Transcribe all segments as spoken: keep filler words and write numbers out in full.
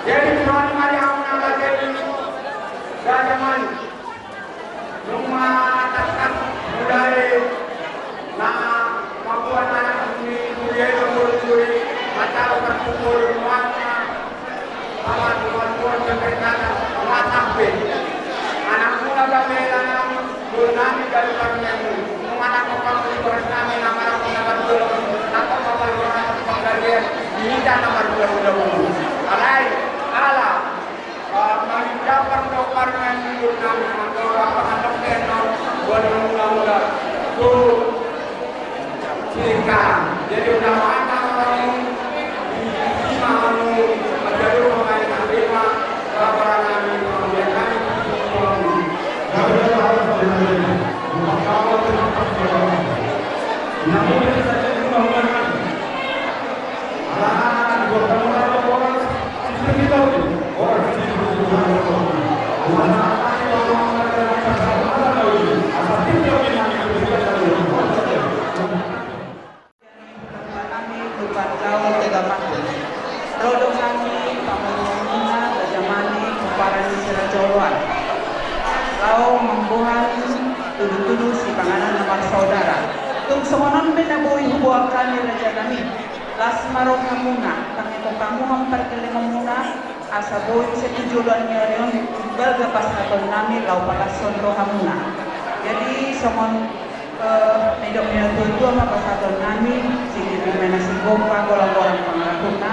Jadi, Tuhan, mari aku nama jadi Raja Mani. Nunga tangkas mulai na mambuat anak ni kuliah itu mulai manjalo terpukul ruangnya. Sama dua dua terkena mata pe. Anak mula gamelan nami dari parmenmu. Menganak kau di beras kami nama anak kau nama dua. Atau bapak orang penggadean di nama dua dua. Alai, ala. Mangidapan do parmen ni nami, manggawa pangandokken on, boan mula-mula tu singkang. Jadi, udah mata orang ini, di sini mau menjadi pemain terima, bapak nami, kemudian kami, namun kita jadi rumah-rumah. Ro do hami pamoruonmuna, Raja Mani, pomparan ni si Raja Oloan. Laho mamboan tudu-tudu sipanganon na marsaudara. Tung songon on pe na boi huboan hami, Raja nami. Las ma rohamuna, tangihon hamu hamu parkelengonmuna, asa boi sadia joloan ni ari on, balga pasahaton nami, laho palashon rohamuna. Jadi, songon, eh, nidok ni natua-tua ma pasahaton nami, sititi ma na sigompa, golang-golang pangarahutna,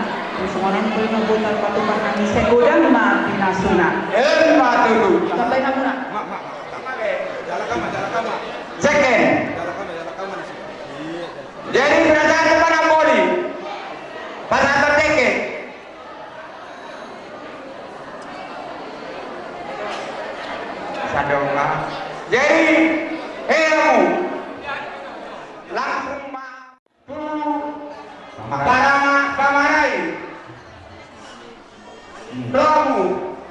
songon on pe na boi tarpatupa hami, sai godang ma pinasuna. Emma tutu. Tambai hamuna. Mak, mak, mak. Jala kama, jala kama. Second. Jala kama, jala kama na si. Jadi, perasaan tu panamboli. Pasahaton dengke. Sadongan. Jadi, hei hamu.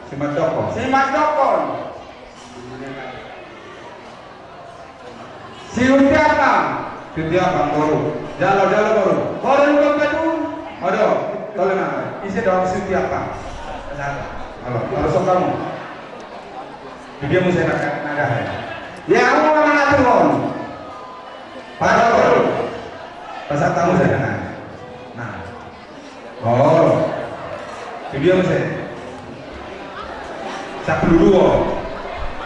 Simandokkon. Simandokkon. Siutiapan. Siutiapan, boru. Jalo, jalo, boru. Boru, boru, boru. Aduh, tolong apa? Isi dong, Siutiapan. Halo, halo, sok kamu. Dia muse na, na, na. Ya, aku mana turun? Pasahat tamu saja, nah. Nah. Oh. Itu dia muse. Sapuluh dua.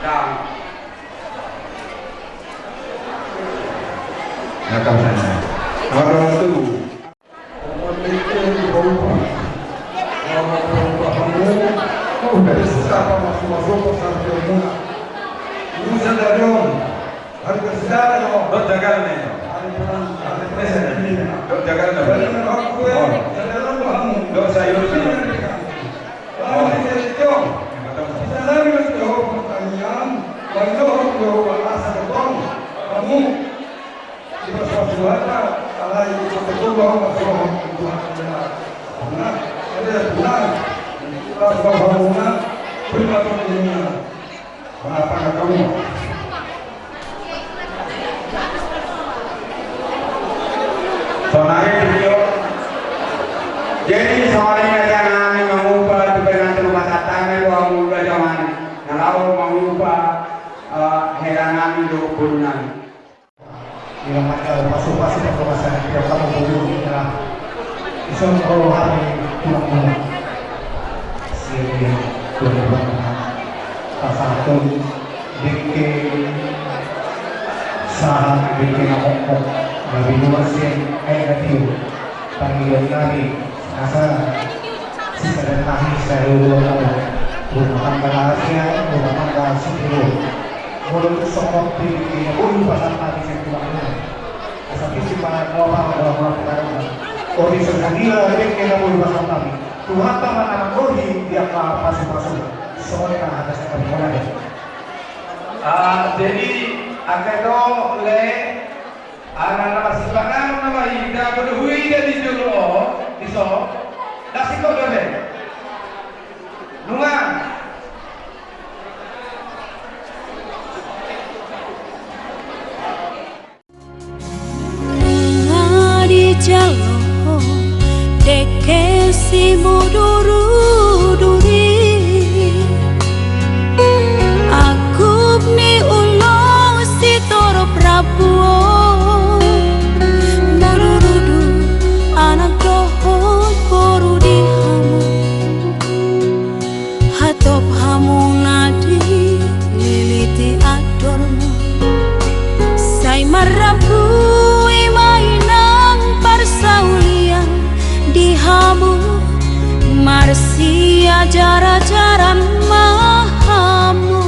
Nah. Nah, kau sana. Orang tu. Dot jagal na i. Dot jagal na i. Dot sayur, sayur. Oh. Hamu. Di bagasan Tuhanta, alai ipatupa hamu ma roha ni Tuhanta. Nah, ede, nah, ipatupa hamu ma, boi ma tongtong ninna. Mangapana hamu? Sonari, Tio. Jadi, sonari na sian hami mangupa tu penantu pasahat hami, tu hamu ulaon nami. Na laho mangupa, eh, hela nami dohot boru nami. Di na mangkal pasupasu pasupasu di hamu boru, ya. Ison ro hami tulang muna. Sian dia tulang muna. Pasahathon dengke sahat dengke na mokmok. Na binoan sian aek na tio. Pangidoan nami. Asa sisada tahi saluhutna, rumah tangga rahasia, rumah tangga sitiruon. Molo tung songon i, boi pasahat hami sian tulang muna. Asa pisi pangan, molo pangan, molo pangan. Ori songon dia, dengke na boi pasahat hami. Tuhanta ma na manggohi di angka pasupasu. Songon i ma hata sian hami, mauliate. Ah, jadi, angka ito, le, Ala na marsipanganon nama i, dapot do huida di jolo, dison, dasiko dope. Nunga. Nunga dijalo. Dengke simudur-udur i, angkup ni ulaon sitorop rambu on, na rurudu anak dohot boru di hamu. Hatop hamu na dililiti andormu. Sai marrambu i ma inang parsaulian di hamu, marsiajar-ajaran ma hamu.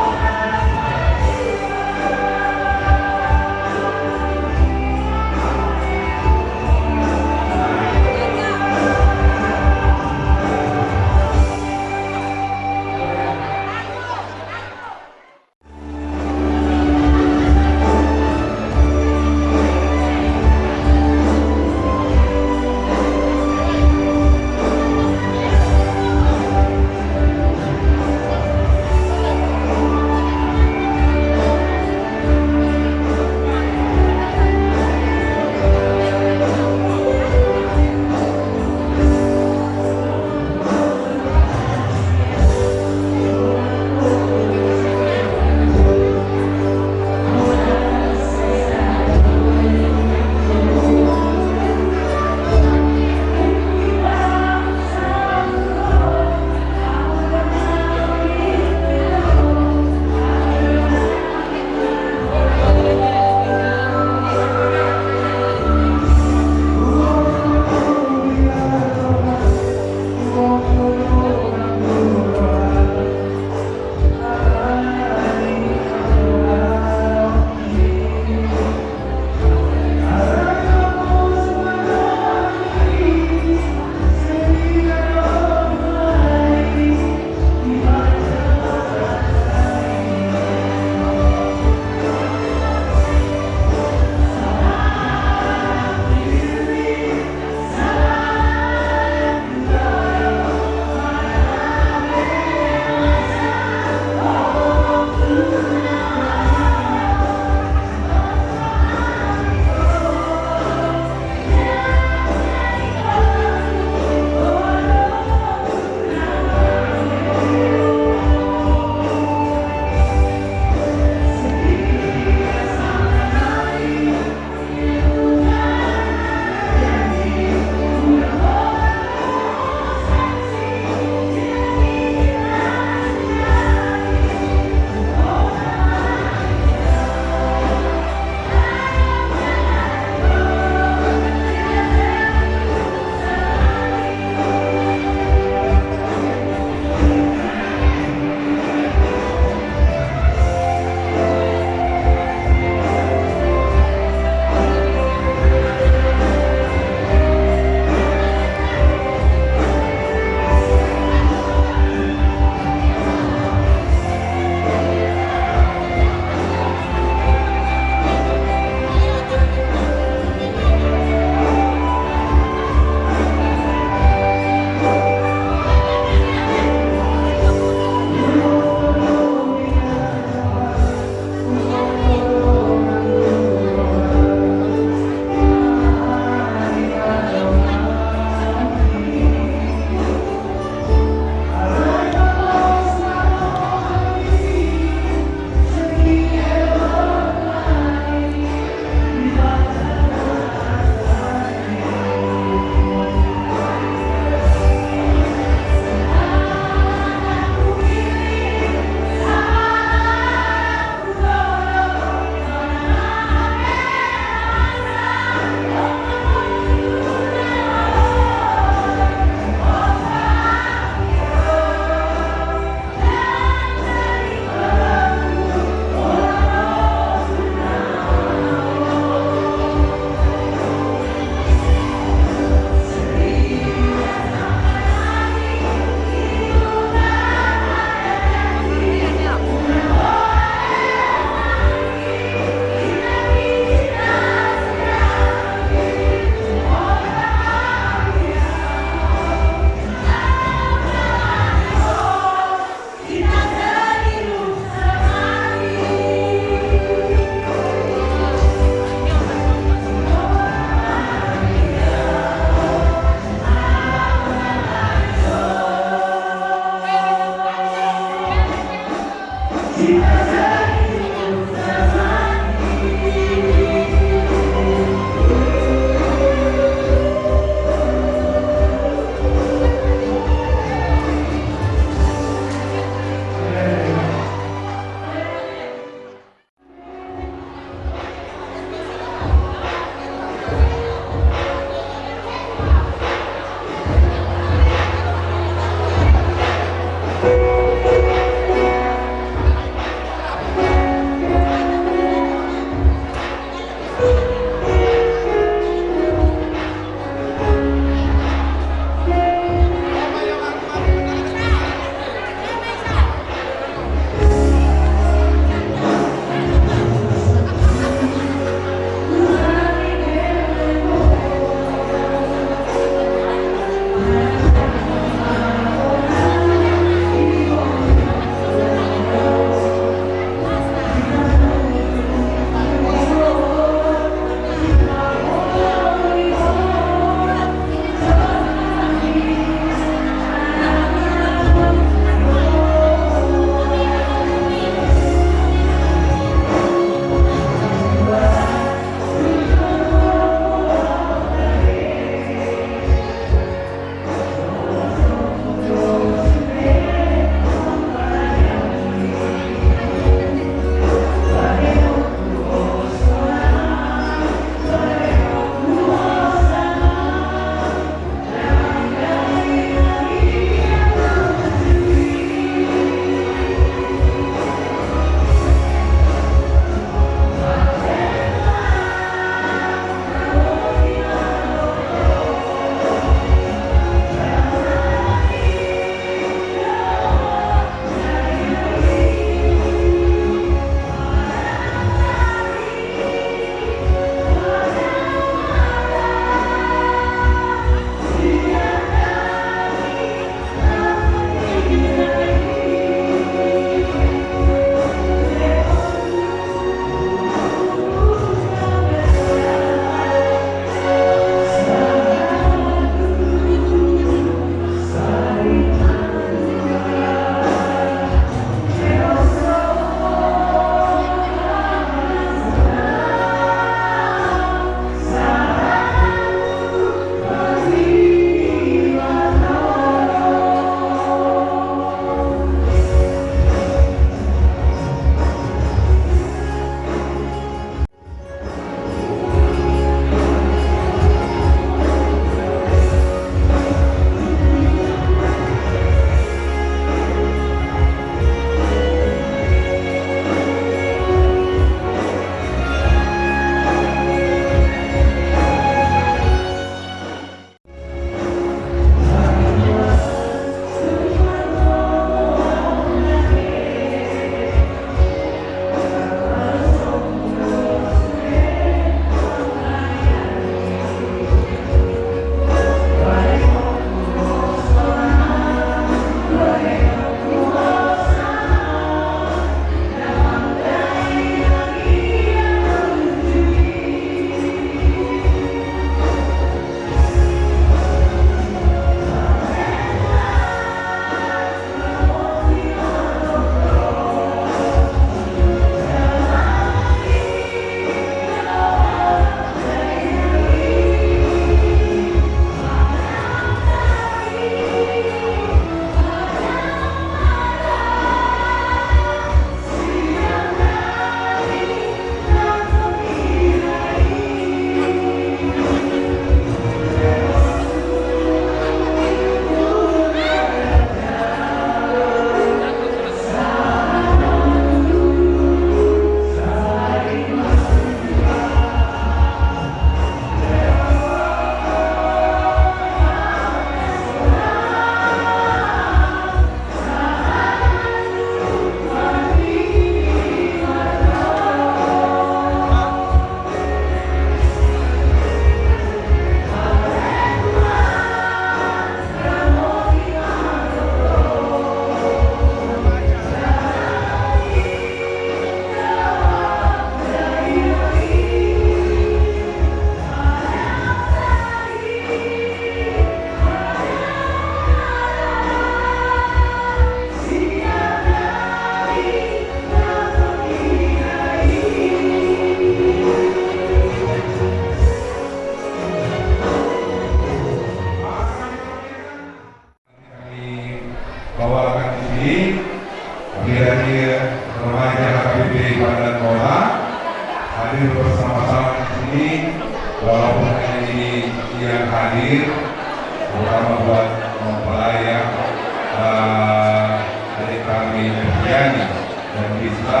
Kami berani dan bisa,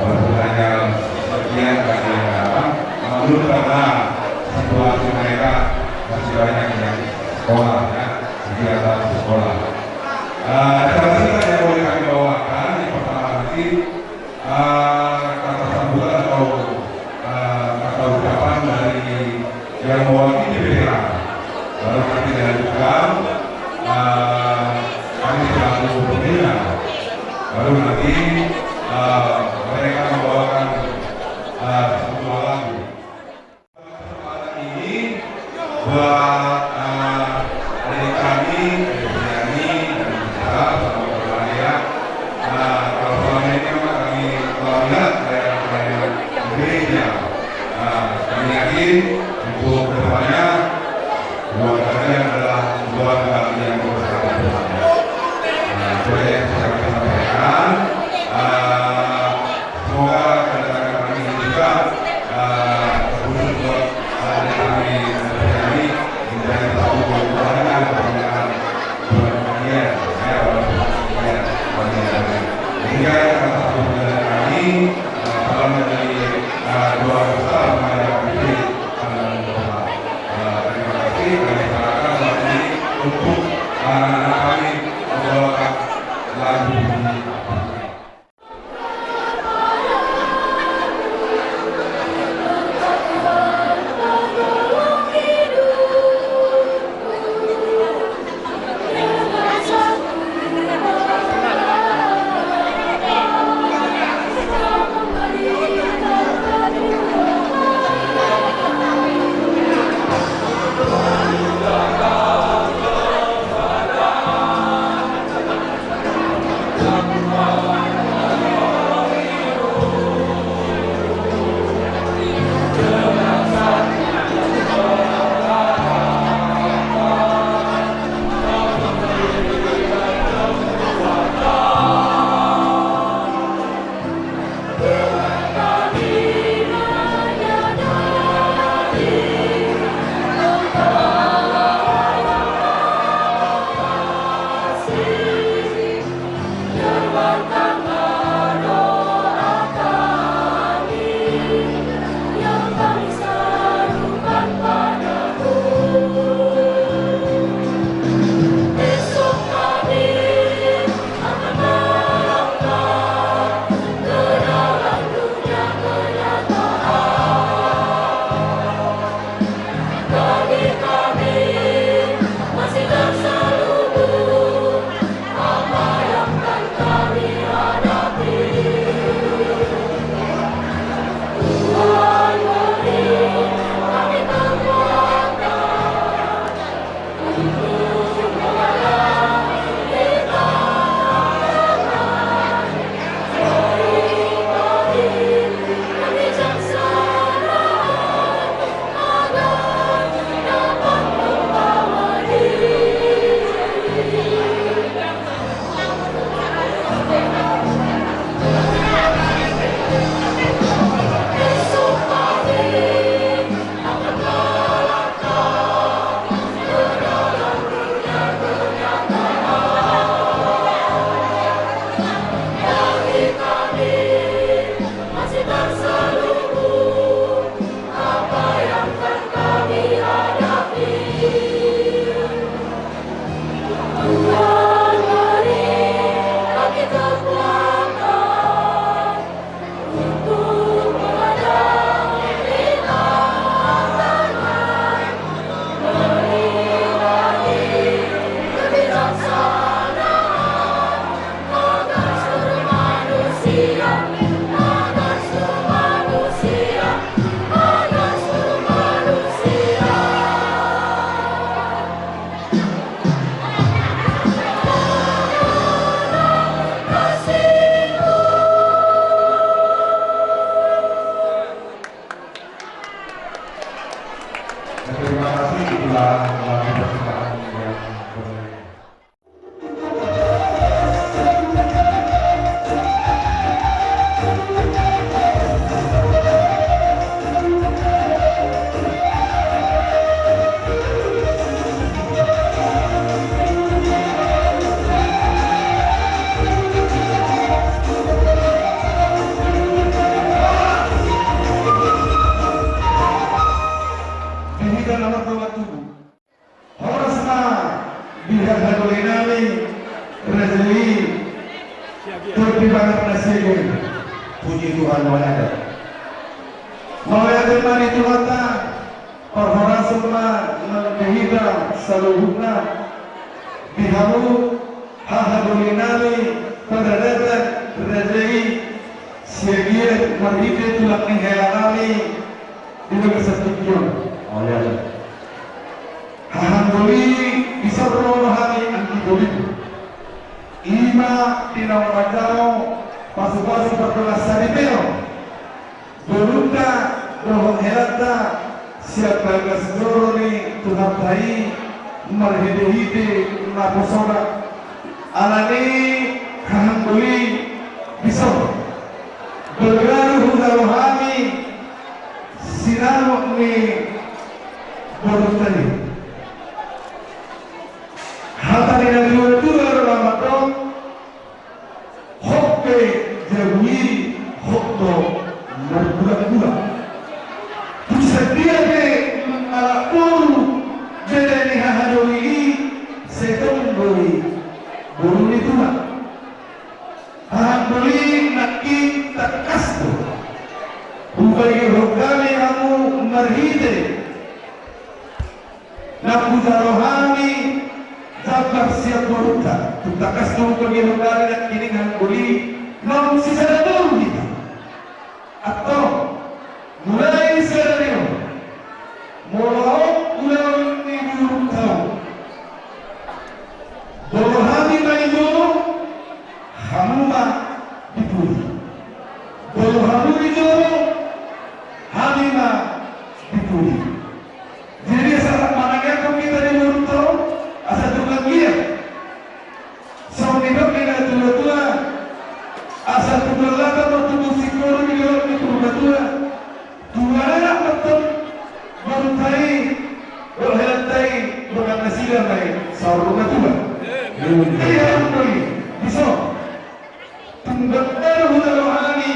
walaupun hanya sekian kami yang datang, namun karena situasi mereka masih banyak yang sekolah, ya, kegiatan sekolah. Eh, acara singkat yang boleh kami bawakan, yang pertama nanti, eh, kata sambutan atau, eh, kata ucapan dari yang mewakili B P H. Baru nanti dilanjutkan, eh, kami selaku pembina. Baru nanti, eh, mereka membawakan, eh, sebuah lagu. Kesempatan ini buat, eh, adik kami, Febriani dan Nisa, selamat berkarya. Eh, kalau selama ini memang kami telah melihat pelayanan-pelayanan gereja. Eh, kami yakin untuk kedepannya, keluarga kalian adalah keluarga yang bersahabat. Nah, itu aja yang bisa kami sampaikan. Eh, semoga kedatangan kami ini juga, eh, terkhusus buat, eh, adik kami, eh, Febriani, menjadi satu keluarga yang bermanfaat buat kalian, ya, walaupun kalian, kalian. Demikian kata sambutan dari kami, eh, salam dari, eh, keluarga besar Remaja P P K Tangerang Kota. Eh, terima kasih, kami serahkan waktu ini untuk, eh, anak-anak kami membawakan lagu ini. Tolpi bangat na siagian. Puji Tuhan, mauliate. Mauliate ma di Tuhanta, parhorasan ma nang di hita saluhutna, di hamu haha doli nami, paradaton raja i, siagian marhite tulang ni hela nami, di bagasan tingki on. Mauliate. Haha doli, dison ro hami anggi doli. I ma di naung manjalo pasupasu pardongan saripeon. Doli nami dohot helanta sian bagas joro ni Tuhanta i marhitehite naposona. Alani i haha doli, dison do gabe hujalo hami sinamot ni borunta i. Hata ni natuatua do na mandok, hot pe jabu i, hot do margulanggulang. Tung sadia pe mangalap boru bere ni haha doli i, sai tong do i boru ni tulang. Haha doli, nangkin tangkas do hupaihutihut hami hamu marhite na hujalo hami jambar sian borunta. Tung tangkas do hupaihutihut hami nangkin i haha doli, naung sisada boru hita. Antong, mulai sadari on, molo on ulaon ni borunta on, molo hami ma di jolo, hamu ma di pudi. Molo hamu di jolo, hami ma di pudi. Jadi asa rap manangiangkon hita di borunta on, asa tung anggiat songon nidok ni natuatua, asa tung lata ma tubu singkoru di dolok ni Purbatua. Tung anak ma antong borunta i dohot helanta i, dongan nasida ma i saur matua. Ia, antong i, dison. Tung dang do hujalo hami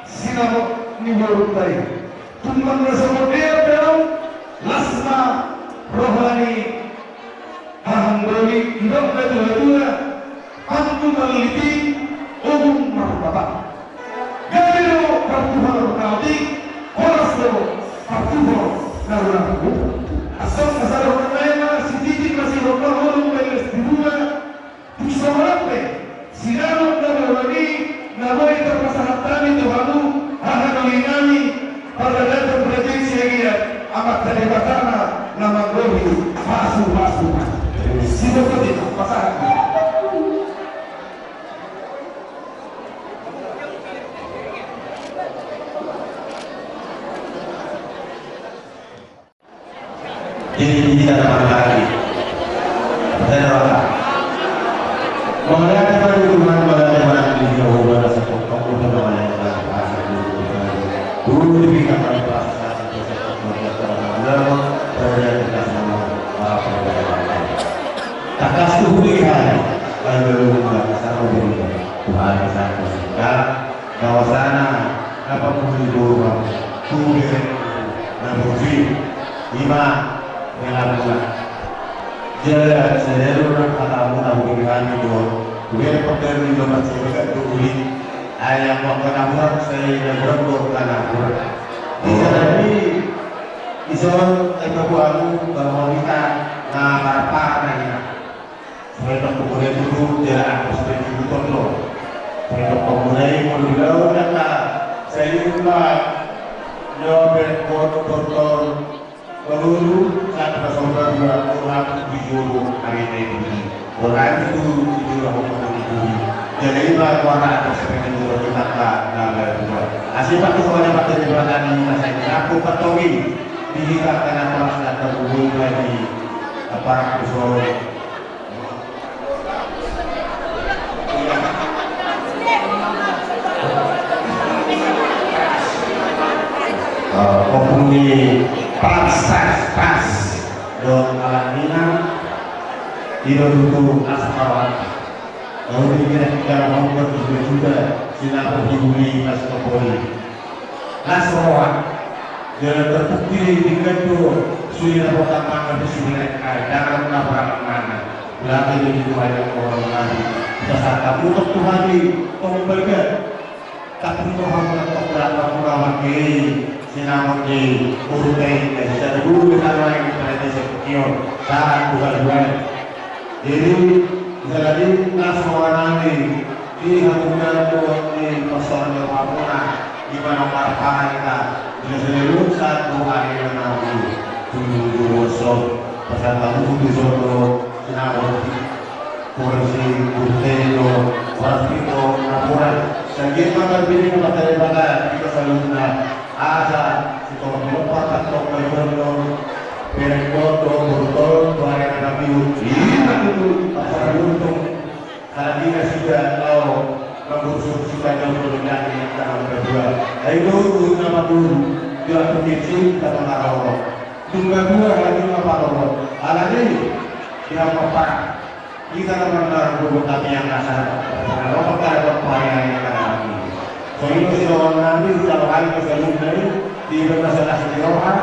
sinamot ni borunta i. Tung molo songon dia pe on, las ma roha ni haha doli, didok natuatua, pangku malliti, ogung marpapa. Gabe do partuhor na otik, horas do partuhor na ruar. Asa, asa dohonon nami ma, sititi ma sihompa holong, baen las di rua. Tung songon on pe, sinamot na bolon i na boi tarpasahat hami tu hamu, haha doli nami, paradaton raja i siagian, Amanta Debata ma na manggohi pasupasu. Siboto di pasahat. Jadi, di hita na marbagi. Percaya doa. Mauliate ma di Tuhan, mauliate ma di Jahowa, na sapontong do mauliate ma di Tuhan. Dulu di bintang kami pas, mauliate ma di Tuhan. Tangkas tu hudi hari. Lalu, lalu, lalu, Tuhan, satu, satu. Bahwasana na pangkuri boru, tu bereng na boru i, i ma na labuan. Jala sadari on hatamu na hubege hami do, hubege pangkuri do, marsibaga do uli. Ai anggo angka na hurang, sai na hurang do angka na hurang. Di sadari i, dison, ai paboa hamu, bahwa hita na marpara na hina. Sai tong pamuna i tutu, jala angka sai tutu tong do. Sai tong pamuna i molo dilaon angka, sai lupa. Nyo berkot kotor. Balulu, satu pasal dua, dua ratus tujuh puluh hari ini. Orang itu, itu lah hukum itu. Jadi, ibarat warna atas seperti itu, kita tak, tak ada dua. Asli, Pak, itu hanya pakai di belakang ini, saya kira aku patogi. Di kita kena kelas dan terhubung lagi. Apa, aku selalu Ompung ni pas, pas, pas. Dong alam mina. Ido tutu asa kawan. Kau dikira kita ngomong juga-juga. Sinapo hibuli mas kopoli. Las roha. Jala terbukti di gado, sudah dapat tantangan di sini, eh, dalam laporan mana. Berarti di situ banyak orang lagi. Kita sangka putus Tuhan di tombol ke. Tapi Tuhan tetap berapa kurang lagi. Sinamot di urut ini. Dari dulu kita main tradisi sekian. Saat bukan buat. Jadi, bisa jadi langsung orang lagi. Di hatinya Tuhan di persoalan yang mampu. Di mana marpahita. Di seluruh satu hari yang nanti. Tunggu dulu, so. Pesan kamu di sono. Sinamot. Kursi, kursi itu, kursi itu, napuran. Segitu kan bini kepada ibadah, kita selalu benar. Asa, si Tuhan Bapa, tak kau kau jono, bereng boto, boto, tuan yang nabi, iya, itu, pasal untung. Karena dia sudah tahu, mengurus kita jono, dan yang tangan kedua. Ayo, dulu, nama dulu, dia tuh kecil, kita marah. Tunggal dua, lagi apa, dulu. Alani, dia apa, Hita na marnarung dohot hami angka sahat, rongkap kada dohot parian ni angka nami. Songon i do sidohonon nami, hujalo hami do saluhutna i, di bagasan las ni roha,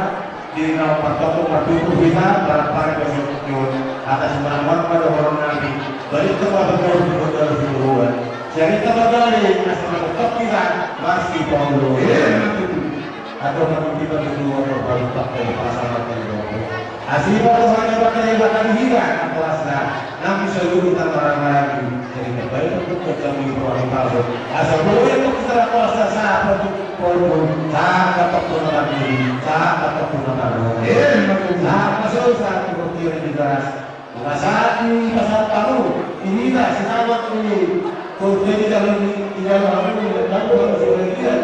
di na martonggo martutur hita, barang pari do saluhutna i. Hata simarang-marang ma dohonon nami, barita ma bagasan di bagasan di roha. Jadi hita bagasan, asa na dohot hita, masih paulo. Atau nanti kita berdua berpaling pakai pasangan yang baru. Asi pasangan yang pakai pakai hira atau asna. Nanti seluruh kita marah-marah jadi kembali untuk kami berani tahu. Asal boleh untuk kita rasa apa tu pun tak dapat pun lagi tak dapat pun lagi. Eh, tak masuk satu bukti yang jelas. Masa di pasal tahu ini tak selamat ini. Kau jadi dalam ini dalam aku yang tahu harus bagian.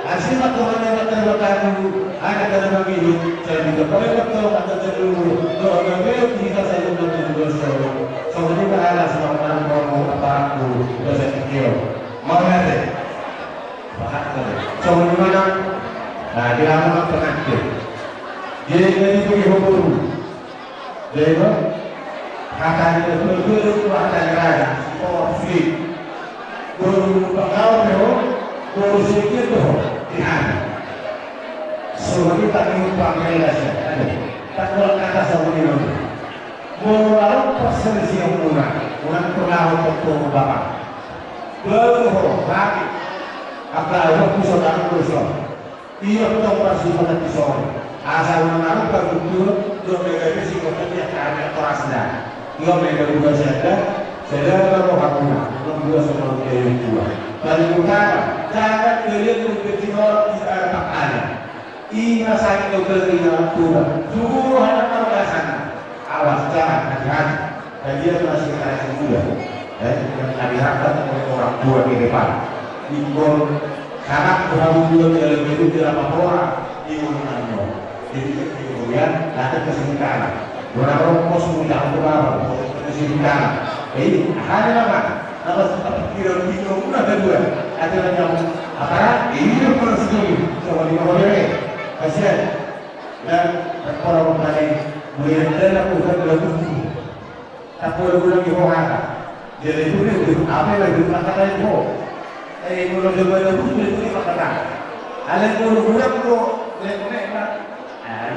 Hasil laporan yang terima kasih ada dalam ini. Saya juga boleh betul kata dulu. Doa yang kita saya juga berdoa. Sama juga ada selamat mau apa aku dosa kecil. Mau nanti. Paham kan? Sama di mana? Nah, di lama pengantin. Jadi dari pergi hubung. Jadi, hata ni Tuhan itu hata ni raja, porsi. Guru pangkau tu, guru sikit tu, di hati. Semua kita ni pangkau raja, ada. Tak kuat kata sama ni. Mau lalu perselisihan murah, murah pengaruh untuk bapak. Baru ho, rapi. Apa, waktu saudara berusaha. Ia tong parsipatan di son. Asal mangaruh pagutun, dua mega besi kota dia karena torasna. Dua mega dua sada, sada roha guna, enam dua sama dua. Paling utama, jangan kalian berpikir tidak ada pakannya. Ia sakit dokter tidak Tuhan. Suruh anak-anak sana. Awas, jangan, hati-hati. Dan dia masih anak muda. Ya, yang kami harapkan oleh orang tua di depan. Ingkon sanak berhubungan dalam hidup dalam laporan. Ingkon nano. Jadi kemudian datang ke sini kanan. Guna rongkos mudah untuk apa? Untuk ke sini kanan. Jadi, hanya nama. Nama tetap kira-kira mudah kedua. Ada yang apa? Ini pun sedih. Coba di mana? Kasihan. Dan para pemain melihat dan aku kan lagu ini. Tak boleh ulang di Horata. Jadi itu dia apa yang lagi kata itu. Eh, kalau dia boleh lagu itu dia kata. Ada yang boleh ulang tuh, dia kena. Ah,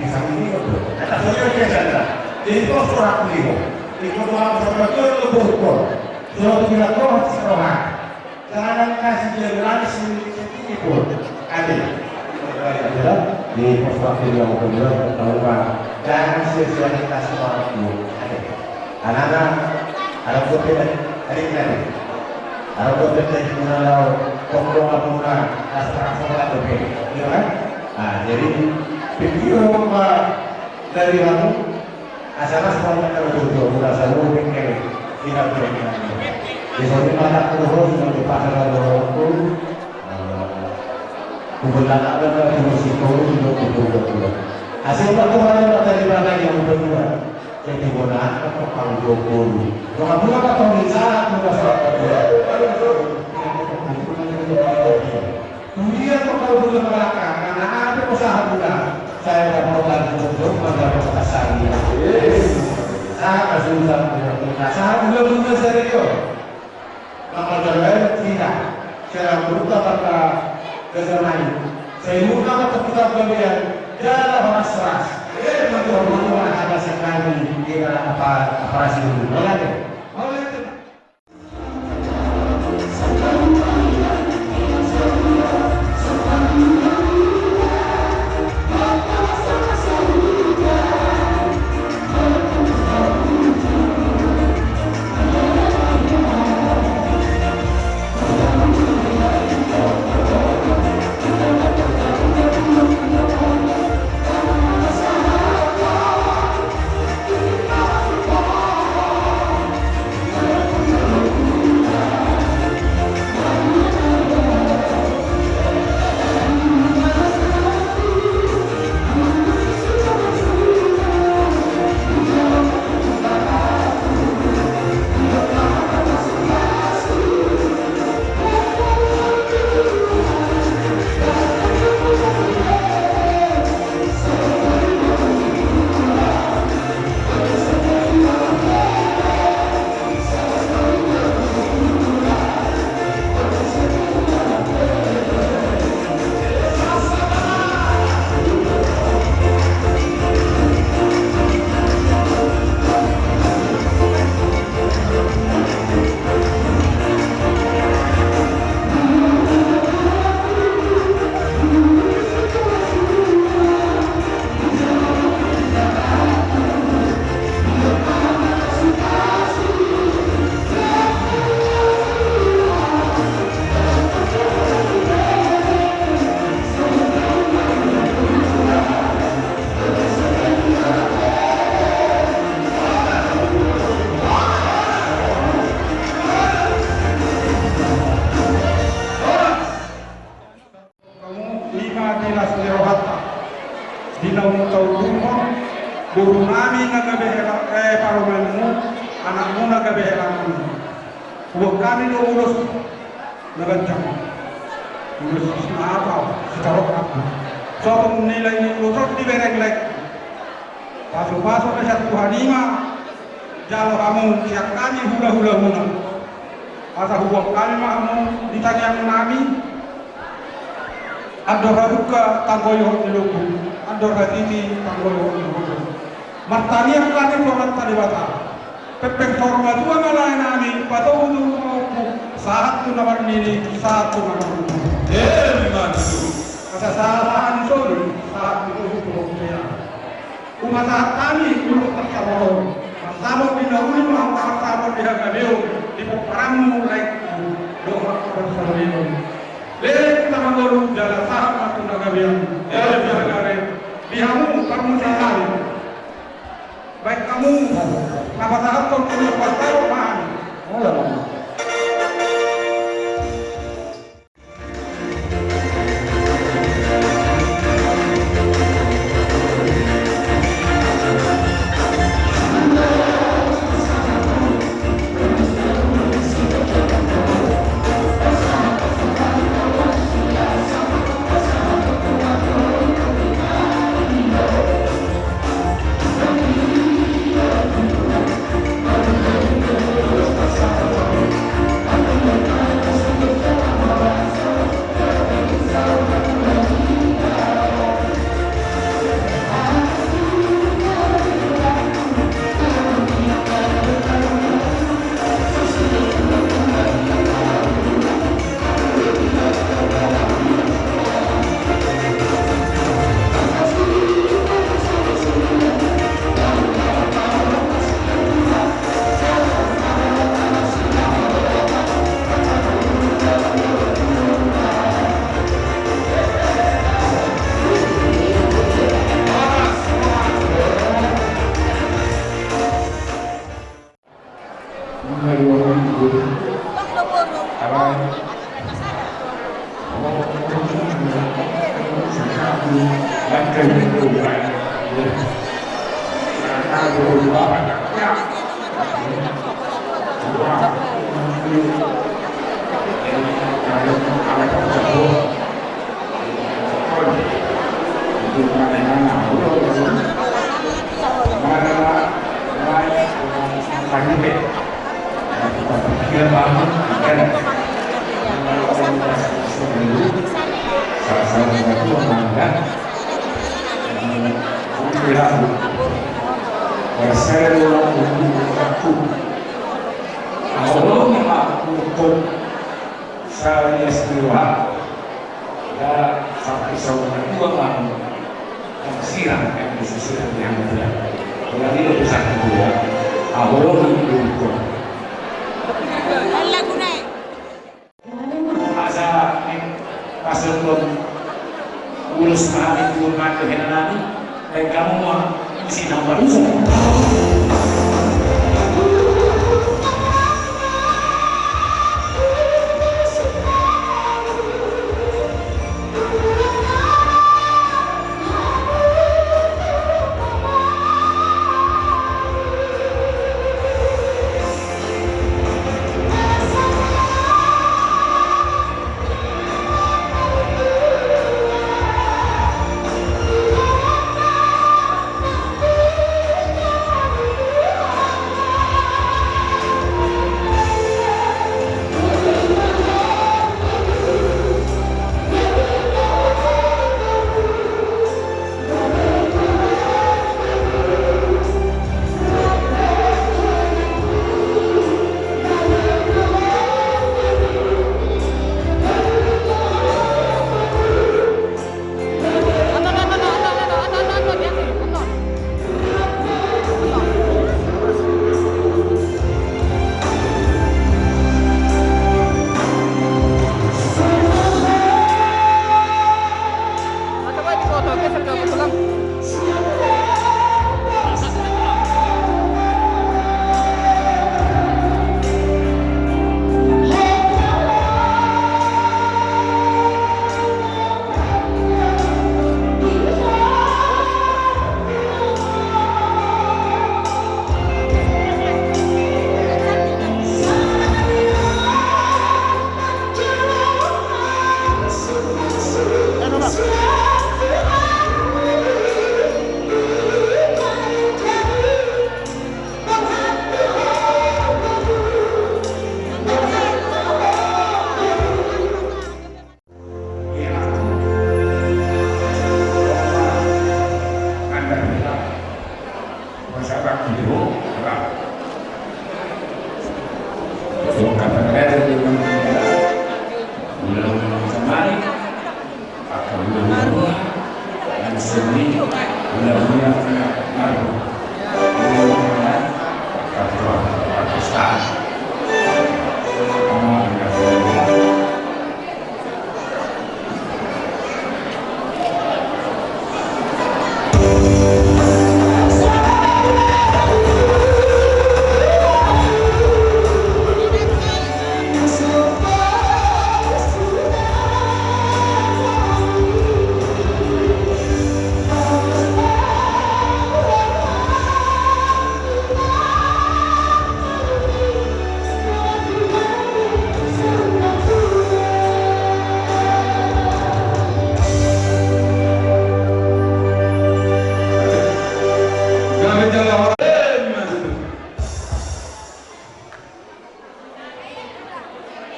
bisa ini tuh. Kata saya biasa lah. Jadi itu surat beliau. Itu orang sama itu itu bukan. Surat tidak kau harus rohani. Jangan kasih dia berani sendiri pun. Ada. Di pos waktu dia mau keluar, tahu, Pak. Jangan sia-sia kasih orang tua. Ada. Anak-anak, ada pun tidak, ada yang ada. Ada pun tidak, guna lau, pokok guna, asal-asal ada pun. Iya kan? Nah, jadi, pikir, Pak, dari kamu, Asa na sekolah na dodo, mula saluhut kami. Tidak boleh. Di sini mata kuruhun, di pasar ada orang pun. Kumpul anak dan kumpul sikol, kumpul dua dua. Hasil pertemuan yang tadi makan yang berdua. Jadi bola apa kau dua puluh. Kalau dua kau bisa, aku rasa dua. Kuliah kau kalau dulu ke belakang, karena ada usaha muda. Saya dapat lagi untuk mendapat pesan. Sama susah punya kita. Sama belum punya serius. Maka jalan kita. Saya buka maka ke zaman. Saya buka maka kita kalian. Jalan mas ras. Hamu i ma tilas ni rohanta. Di na umtaudunghon boru nami na gabe hela-, eh, parumaenmu, anakmu na gabe helanmu. Huboan hami do ulos na ganjang. Ulos na apa? Sitorop apa? Sopung nilai ni ulos on dibereng lek. Pasupasu na sian Tuhan i ma jalo hamu sian hami hulahulamuna. Asa huboan hami ma hamu di tangiang nami. Andor halumpang tanggoihon ni lombu, andor hatiti tanggoihon ni lombu. Martangiang hami tu Amanta Debata. Pempek saur matua ma lae nami, patogu tu na marompu, sahat tu na marnini, sahat tu na marompu. Emma tutu. Asa sahat ni solu, sahat ni solu tu rompea. Hupasahat hami ulos parsamotan. Marsapot di na uli ma hamu marsapot di hagabeon, di pomparanmu laengku, dohot parsamotan. Leleng tu na mangolu jala sahat ma tu na gabean. Emma tutu. Di hamu parmusik nami. Baen hamu na pasahathon ulos parsamotan. Kami es dua, ya, sampai saudara dua tahun. Yang sirang, yang bisa sirang, yang tidak. Kalau dia bisa kedua, ah, belum itu. Asa, eh, pas nonton, ulos mahal itu, mati, kena nani. Baik, kamu mau isi nomor?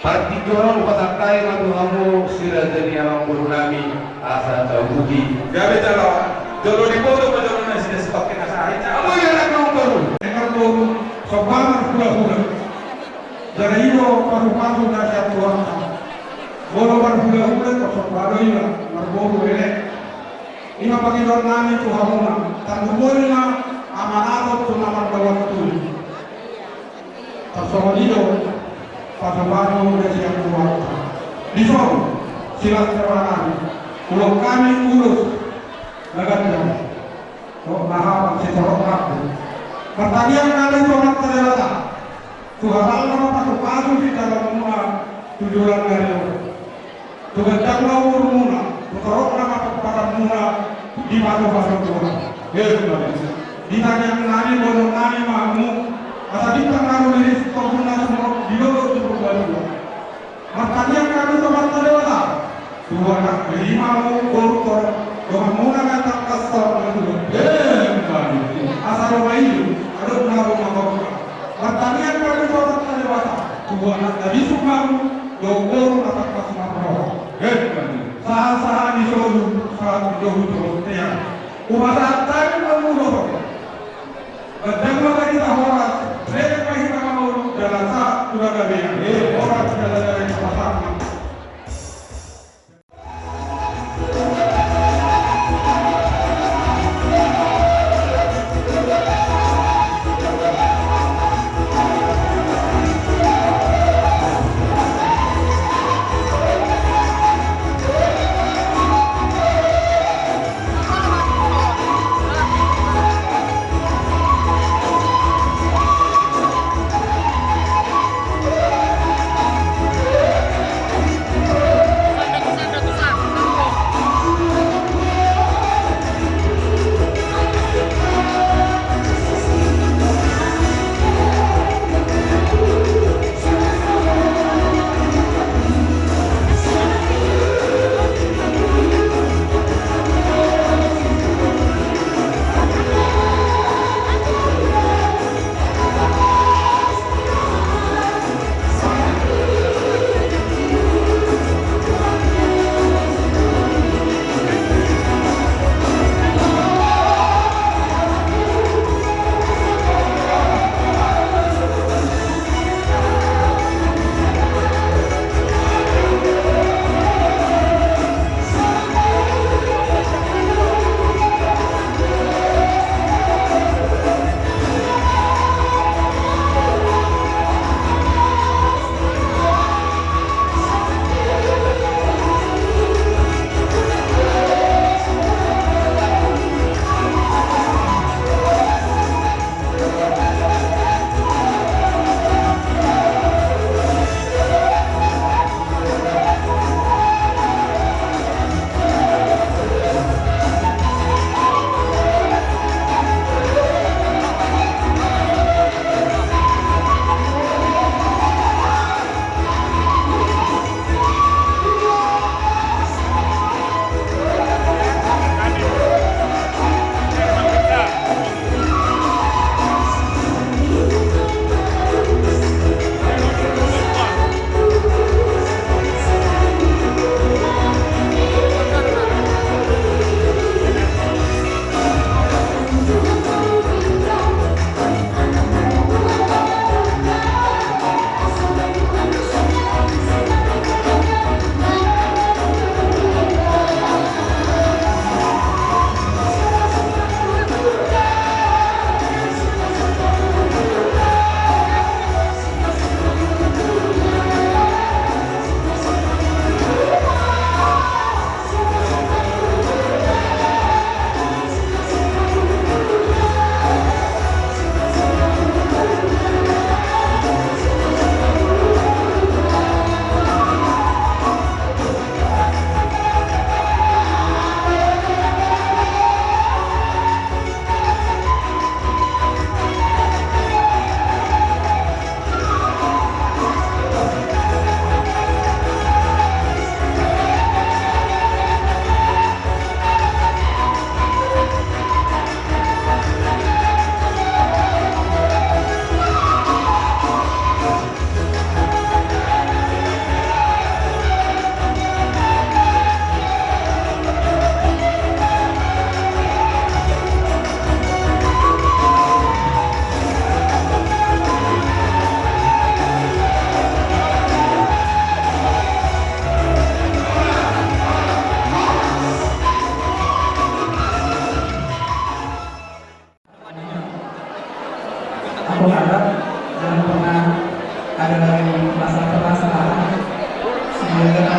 Partingkian on hupasahat hami ma tu hamu si raja ni amangboru nami asa tabusi. Gabe jala, jolo diboto ma jolo na sida sipake na sahit. Apa ia na kau baru? Emang baru sombang marhulahula. Jala i do pasupasu na sian Tuhanta. Molo marhulahula, sombang do iba marboru elek. I ma pangidoan nami tu hamuna, tanggung boi ma amanaton tu na mardauan tubu. Tarsongon i do pasupasu na sian Tuhanta. Dison, silas terang nami, ulos hami ulos na ganjang dohot na hapal sitorop rambu. Martangiang hami tu Amanta Debata, tu hapalna ma pasupasu sitorop muna tu joloan ni ari on. Tu ganjang ma umurmuna, tu torop ma pomparanmuna dipasupasu Tuhan. Emma tutu. Ditangiang nami, boanhon nami ma hamu, asa bintang na rumiris tombun na sumorop di dolok tu Purbalingga. Martangiang nami tu Amanta Debata, tu anak lima hamu boru torop, donganmuna ma tangkas saur matua. Emma tutu. Asa ro ma i adong na rumah tonggo. Martangiang nami tu Amanta Debata, tu anak na bisuk hamu, dohot boru na tangkas marroha. Emma tutu. Sahat-sahat ni solu, sahat ni dohot tu bontean. Hupasahat hami ma hamu dohot. Ganjang ma barita horas, leleng ma hita mangolu, jala sahat tu na gabe. Horas jala damai hupasahat ma.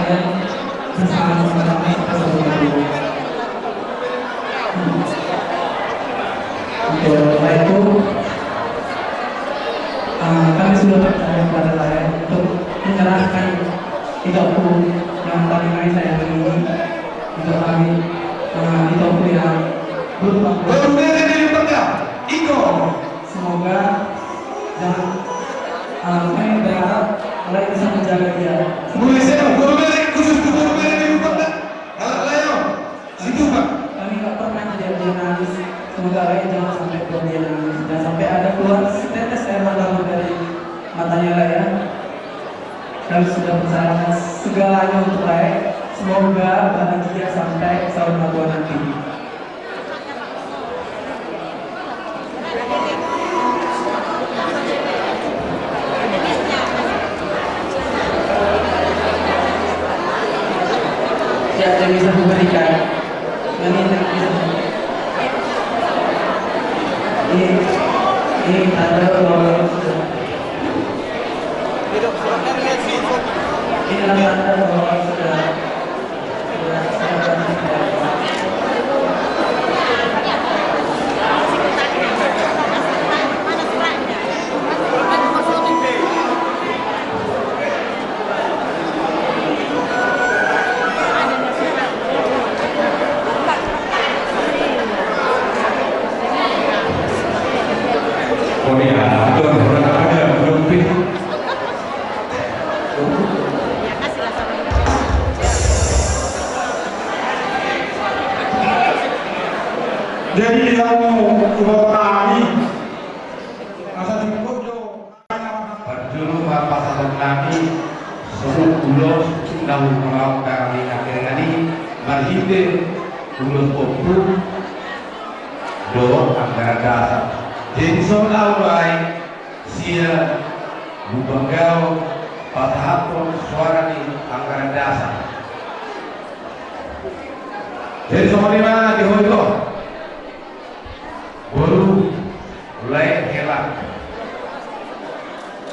Bersama-sama kita semua. Untuk itu, eh, kami sudah percaya kepada saya untuk menyerahkan hidupku yang paling saya ini untuk kami, eh, hidupku yang berubah. Baru bere di lembaga, Iko. Semoga jangan, eh, kami berharap Allah bisa menjaga dia. Boleh saya, baru bere, khusus tu baru bere di lembaga. Alat layo. Situ, Pak. Kami nggak pernah ngeliat dia nangis. Semoga Raya jangan sampai buat dia nangis. Jangan sampai ada keluar setetes air mata pun dari matanya, Raya. Kami sudah percayakan segalanya untuk Raya. Semoga bahagia sampai saat tua nanti. Siapa yang bisa memberikan? Ini, ini, ini tanda bahwa sudah. Ini adalah tanda bahwa sudah. Jadi, di dalam umat kami, asa cukup do. Parjolo ma pasahat nami songon ulos na hupasahat hami nangkiningan i, marhite ulos ompu dohot anggaran dasar. Jadi, songon au do ai, sian Lumban Gaol pasahathon soara ni anggaran dasar. Jadi songon i ma di ho, Iko. Boru, lae, hela.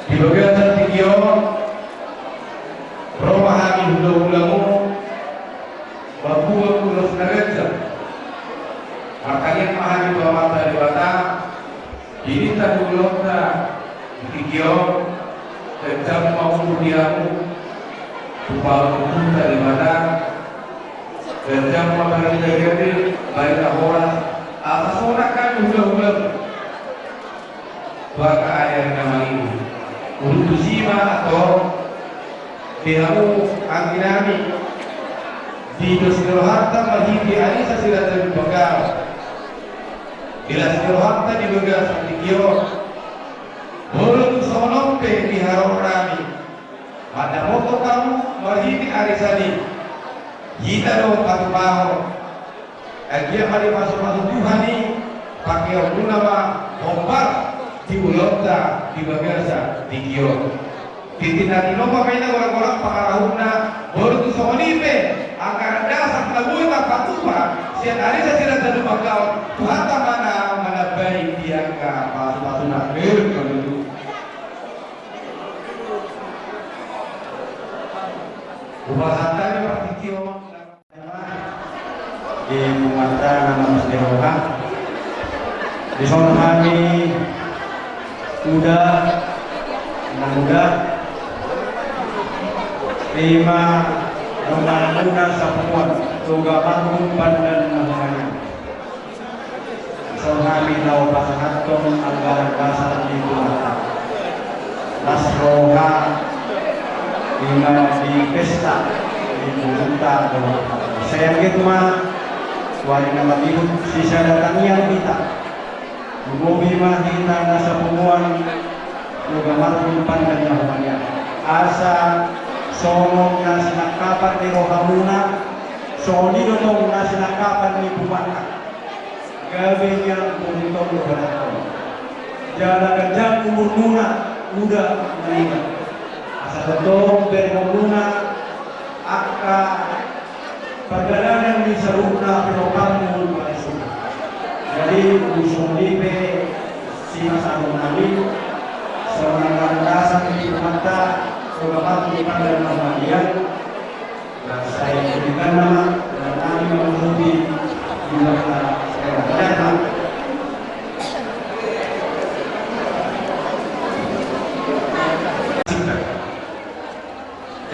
Di bagasan tingki on, ro ma hami hulahulamu, mambuat ulos na ganjang. Martangiang ma hami tu Amanta Debata, dirinta ni ulaonta di tingki on, ganjang ma umur di hamu, tu palu ni Amanta Debata, ganjang ma barita gabe, barita horas, asa sonang hami hulahulamu tu angka ari-ari na mangihut. Dung tusi ma antong, di hamu anggi nami, didos ni rohanta marhite ari sasirata di pagaro. Dilas ni rohanta di bagasan tingki on. Molo tung songon on pe di haroro nami, mandapothon hamu marhite arisan i, hita do patupahon. Anggiat ma dipasupasu Tuhan i, pangkeonmuna ma hombar di ulaonta di bagasan tingki on. Tintin na tinopa pe na gorak-gorak pangarahutna, molo tung songon i pe anggaran dasar na boi tarpatupa sian ari sasirata di pagaro, Tuhanta ma na manambai di angka pasupasuna. Hupasahat hami partingkian on di punguanta na marlas ni roha. Dison hami uda na muda, ima donganmuna sapunguan, Toga Marhum Pandan na humaliang. Songon hami na hupasahathon anggaran dasar ni punguanta. Las roha, ima di pesta ni punguanta do. Sai anggiat ma tu ari na mangihut sisada tangiang hita. Lumobi ma hita na sapunguan, Toga Marhum Pandan na humaliang. Asa songon na sinangkapan ni rohamuna, songon i do tong na sinangkapan ni punguanta. Gabe nian boru tolu rohana. Jala ganjang umurmuna, uda na nian. Asa tongtong berengmuna angka pardalanan ni saluhutna pinompar ni Kristus. Jadi, songon i pe sipasahaton nami, songon anggaran dasar ni punguanta, Toga Marhum Pandan na humaliang. Saya berikan nama dan kami menghubungi juga. Saya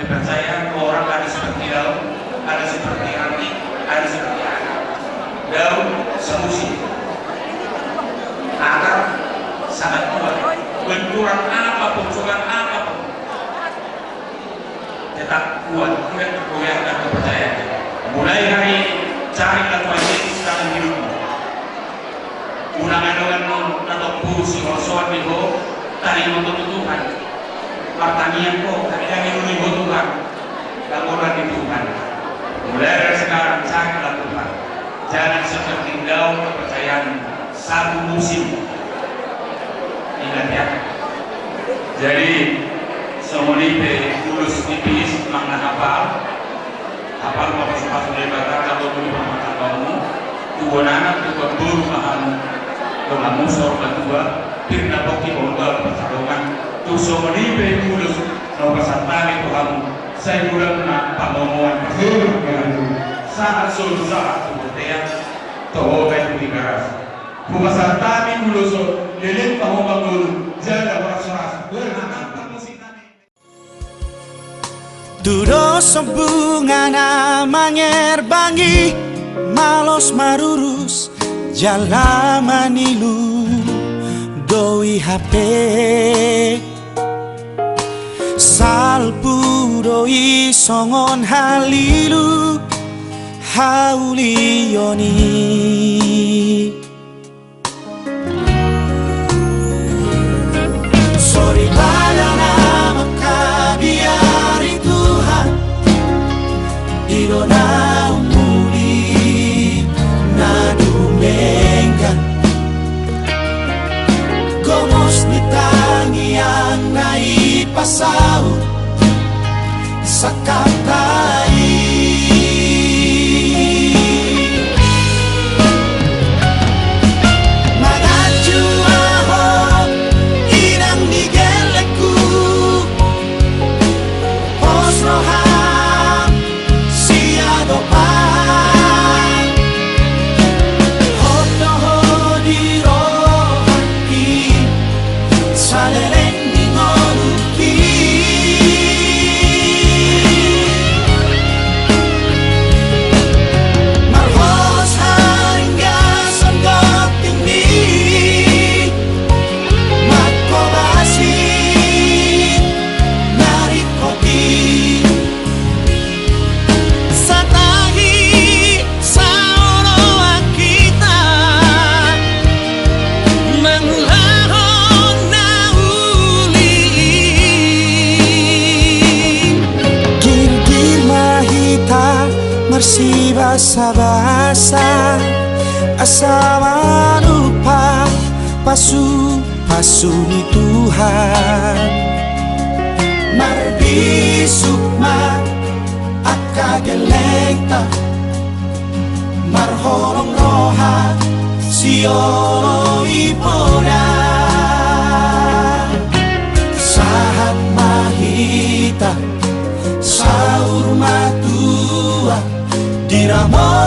percaya orang ada seperti Daud, ada seperti Ranti, ada seperti Ana. Daud semusim. Akar sangat kuat. Benturan apapun, cobaan apapun, tetap kuat, tidak tergoyahkan kepercayaannya. Mulai hari ini, carilah Tuhan Yesus dalam hidupmu. Unang adong annon na tompu siholsoan di ho, tarima tu Tuhan. Martangiang ho, taridangi ulu ni ho Tuhan. Laporan di Tuhan. Mulai dari sekarang, carilah Tuhan. Jangan seperti Daud kepercayaanmu. Satu musim. Ingat ya. Jadi, songon i pe ulos ni pis manang na hapal. Hapal ma pasupasu ni Debata, jalo muli ma martanggamu, tubuan anak, tubuan boru ma hamu, donganmu saur matua, pir na pongki ma hamu pardonganan, tung songon i pe ulos na hupasahat hami tu hamu, sai godang ma pangomoan, sahat solu sahat tu bontean, toho pe tu Tigaras. Hupasahat hami ulos on, leleng ma ho mangolu, jala horas-horas, bernahan pamusi nami. Tudos ombungan na mangerbangi, malos marurus jala manilu, doi hape salpu do i songon halilu haulion i. Soripada na mangkabiari Tuhan, i do na umuli na dumenggan. Gomos ni tangiang na i pasaut sangkapta i. Manganju ahu inang ni gellengku, pos roham siadopan. Hot do ho di rohangki, saleleng ni ngolungki. Marhohos haringgason gonting ni mangkobasi na ringkot i. Satahi saoloan hita mangulahon na uli i. Girgir ma hita marsibasabasa, asa manupa pasu pasu ni Tuhan. Marbisuk ma angka gellengta, marholong roha sioloi poda. Sahat ma hita saur matua, diramoti